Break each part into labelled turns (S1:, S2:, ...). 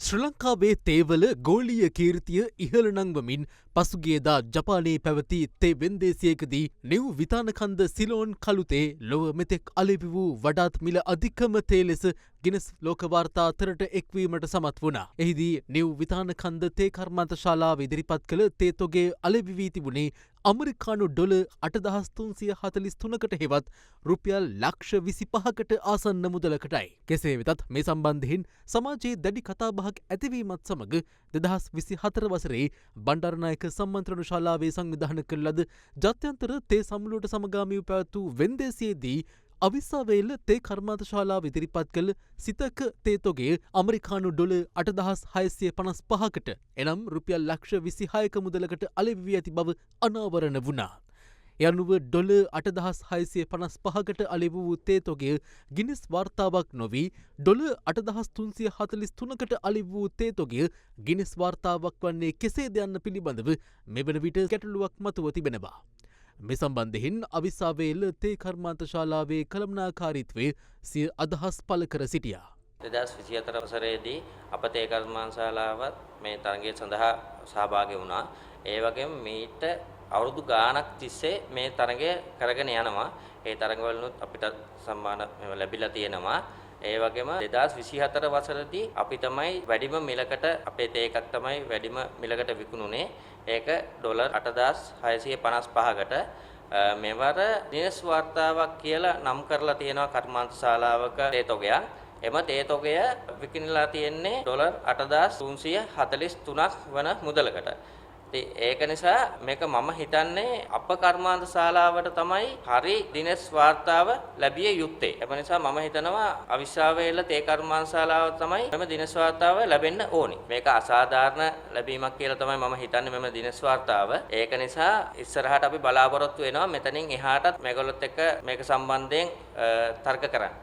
S1: ශ්‍රී ලංකාවේ තේවල ගෝලීය කීර්තිය ඉහළ නංවමින් පසුගියදා ජපානයේ පැවති තේ වෙන්දේසියකදී නිව් විතානකන්ද සිලෝන් කළුතේ ලොව මෙතෙක් අලෙවි වූ වඩාත් මිල අධිකම තේ ලෙස ගිනස් ලෝක වාර්තා අතරට එක්වීමට සමත් වුණා. එහිදී නිව් විතානකන්ද තේ කර්මාන්ත ශාලාව ඉදිරිපත් කළ තේ තොගේ අලෙවි වී තිබුණේ ඇමරිකානු ඩොලර් 8343කට හෙවත් රුපියල් ලක්ෂ 25කට ආසන්න මුදලකටයි. කෙසේ වෙතත් මේ සම්බන්ධයෙන් සමාජයේ දැඩි කතාබහක් ඇතිවීමත් සමග 2024 වසරේ බණ්ඩාරනායක සම්මන්ත්‍රණ ශාලාවේ සංවිධානය කරන ලද ජාත්‍යන්තර තේ සමුළුවට සමගාමීව පැවැත් වූ වෙන්දේසියේදී අවිස්සාවේල්ල තේ කර්මාන්ත ශාලාව ඉදිරිපත් කළ සිතක තේ තොගය ඇමරිකානු ඩොලර් 8655කට, එනම් රුපියල් ලක්ෂ 26ක මුදලකට අලෙවි වී ඇති බව අනාවරණ වුණා. ඒ අනුව ඩොලර් 8655කට අලෙවි වූ තේ තොගය ගිනිස් වාර්තාවක් නොවී, ඩොලර් 8343කට අලෙවි වූ තේ තොගය ගිනිස් වාර්තාවක් වන්නේ කෙසේද යන්න පිළිබඳව මෙවන විට ගැටලුවක් මතුව තිබෙනවා. මේ සම්බන්ධයෙන් අවිස්සාවේල්ල තේ කර්මාන්ත ශාලාවේ කළමනාකාරීත්වය සිය අදහස් පළ කර සිටියා.
S2: 2024 වසරේදී අප තේ කර්මාන්ත ශාලාවත් මේ තරගය සඳහා සහභාගී වුණා. ඒ වගේම මීට අවුරුදු ගාණක් තිස්සේ මේ තරගය කරගෙන යනවා. ඒ තරගවලිනුත් අපිට සම්මාන ලැබිලා තියෙනවා. ඒ වගේම 2024 වසරේදී අපි තමයි වැඩිම මිලකට, අපේ තේ එකක් තමයි වැඩිම මිලකට විකුණුනේ. ඒක ඩොලර් 8655කට. මෙවර ගිනස් වාර්තාවක් කියලා නම් කරලා තියෙනවා කර්මාන්ත ශාලාවක තේ තොගයක්. එම තේ තොගය විකිණිලා තියෙන්නේ ඩොලර් 8343ක් වන මුදලකට. ඉතින් ඒක නිසා මේක මම හිතන්නේ අප කර්මාන්ත ශාලාවට තමයි හරි ගිනස් වාර්තාව ලැබිය යුත්තේ. එම නිසා මම හිතනවා අවිස්සාවේල්ල තේ කර්මාන්ත ශාලාව තමයි මෙම ගිනස් වාර්තාව ලැබෙන්න ඕනි. මේක අසාධාරණ ලැබීමක් කියලා තමයි මම හිතන්නේ මෙම ගිනස් වාර්තාව. ඒක නිසා ඉස්සරහට අපි බලාපොරොත්තු වෙනවා මෙතනින් එහාටත් මේගොල්ලොත් එක්ක මේක සම්බන්ධයෙන් තර්ක කරන්න.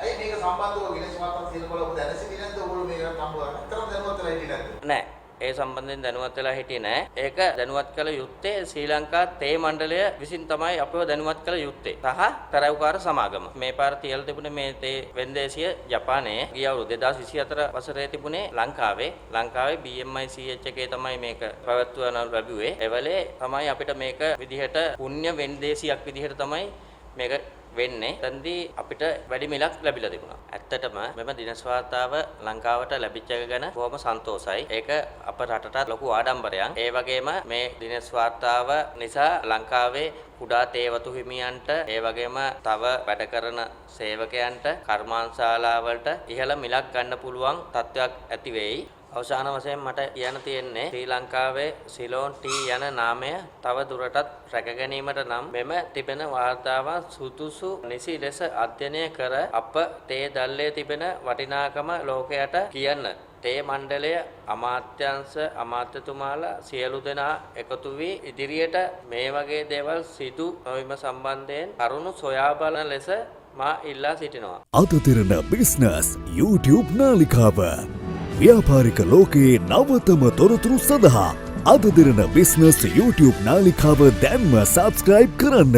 S3: ඇයි මේක සම්බන්ධව ගිනස් වාර්තාවක් තියෙනකොට ඔබ දැන සිටියේ නැද්ද? ඔයගොල්ලෝ මේක හම්බ කරලා ඇත්තටම දැනුවත් වෙලා හිටියේ නැද්ද?
S2: නෑ. ඒ සම්බන්ධයෙන් දැනුවත් වෙලා හිටියේ නෑ. ඒක දැනුවත් කළ යුත්තේ ශ්‍රී ලංකා තේ මණ්ඩලය විසින් තමයි අපව දැනුවත් කළ යුත්තේ. සහ තරව්කාර සමාගම. මේ පාර තියලා තිබුණේ මේ තේ වෙන්දේසිය ජපානයේ, ගිය අවුරුදු 2024 වසරේ තිබුණේ ලංකාවේ. ලංකාවේ BMICH එකේ තමයි මේක පැවැත්වුවන ලැබුවේ. එවලේ තමයි අපිට මේක විදිහට පුණ්‍ය වෙන්දේසියක් විදිහට තමයි මේක වෙන්නේ. එතනදී අපිට වැඩි මිලක් ලැබිලා තිබුණා. ඇත්තටම මෙම දිනස් වාර්තාව ලංකාවට ලැබිච්ච එක ගැන බොහොම සන්තෝෂයි. ඒක අප රටට ලොකු ආඩම්බරයක්. ඒ වගේම මේ දිනස් වාර්තාව නිසා ලංකාවේ කුඩා තේවතු හිමියන්ට, ඒ වගේම තව වැඩ කරන සේවකයන්ට, කර්මාන්තශාලාවලට ඉහළ මිලක් ගන්න පුළුවන් තත්ත්වයක් ඇති වෙයි. අවසාන වශයෙන් මට කියන්න තියෙන්නේ, ශ්‍රී ලංකාවේ සිලෝන් ටී යන නාමය තව දුරටත් රැක ගැනීමට නම් මෙම තිබෙන වාර්තාවන් සුදුසු නිසි ලෙස අධ්‍යයනය කර අප තේ දැල්ලේ තිබෙන වටිනාකම ලෝකයට කියන්න තේ මණ්ඩලය, අමාත්‍යංශ, අමාත්‍යතුමාලා සියලු දෙනා එකතු වී ඉදිරියට මේ වගේ දේවල් සිදු නොවීම සම්බන්ධයෙන් කරුණු සොයා බලන ලෙස මා ඉල්ලා සිටිනවා.
S4: අද දෙරණ බිස්නස් YouTube නාලිකාව. ව්‍යාපාරික ලෝකයේ නවතම තොරතුරු සඳහා අද දෙරණ බිස්නස් YouTube නාලිකාව දැන්ම සබස්ක්‍රයිබ් කරන්න.